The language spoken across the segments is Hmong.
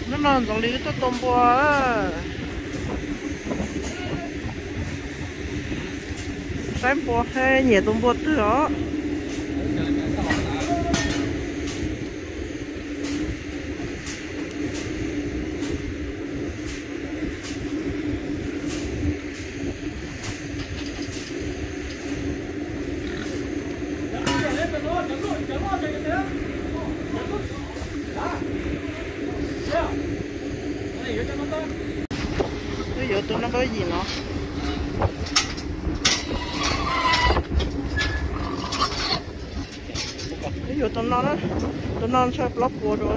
Hnub no Ntxoov Lis wb tuaj tua npua. Saib npua thiab nyiam tua npua twg os. Wb yuav tus no npawb yim no. Wb yuav tus no na, tus no ntshaw plaub puas rau.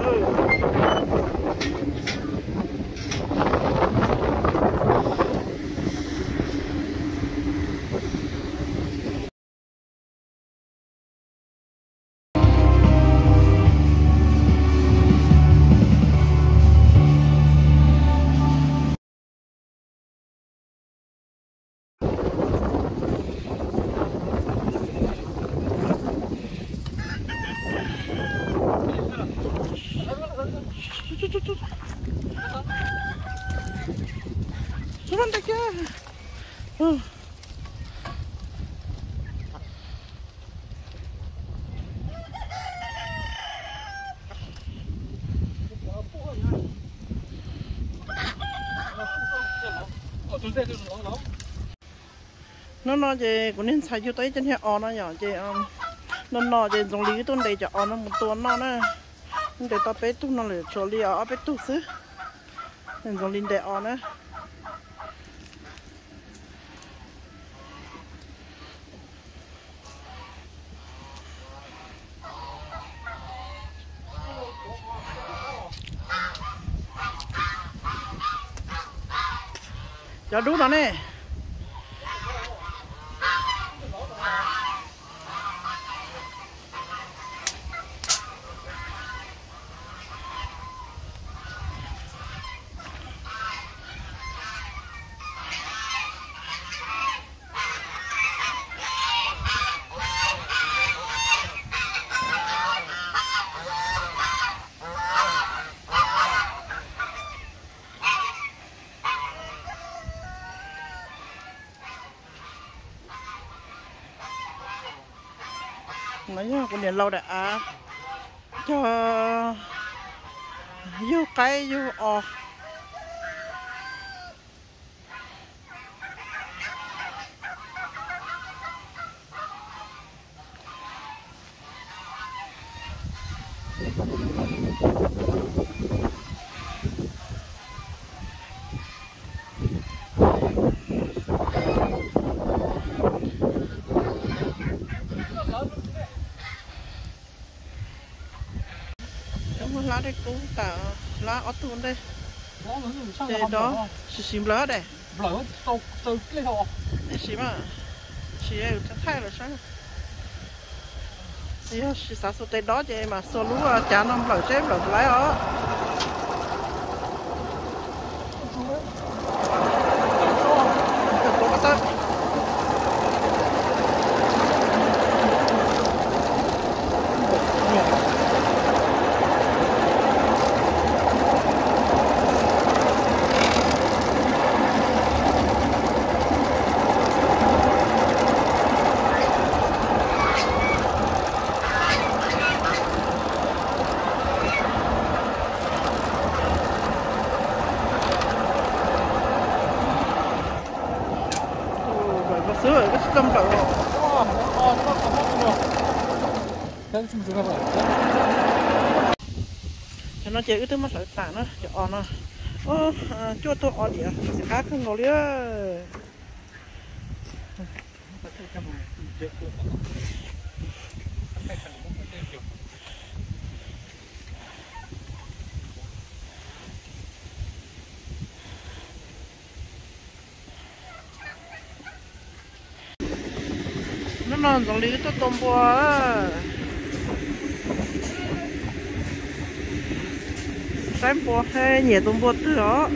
Tus no ntawm kiag. Hnub no ces kuv niag ntxhais yug tau ib co niag os no yom, ces no no ces Ntxoov Lis wb tuaj ntes cov os no mus tua noj na. Ntes tau peb tug no lawm, tshuav li ob peb tug xwb. Ntxoov Lis ntes os na. Cov dub no ne. No yog kuv niam laus daim av cog yug qaib yug os. Cov muaj hlab dej kub tas, hlab ob tug ntej. Ces dov, sim sim nplawm dej. Sim mas, sim thaij lawm saib. Yog sim xav xuas tes dov ces mam xuas lub cav no nplawm seb nplawm puas laib os. Nplawm no xwb koj tsis txawj nplawm. Cov no ces wb twb muab hlawv tas na, cov os no. Cuaj tug os diam txiv qab kawg nkaus li. Hnub no Ntxoov Lis wb tuaj tua npua. Saib npua thiab nyiam tua npua twg os.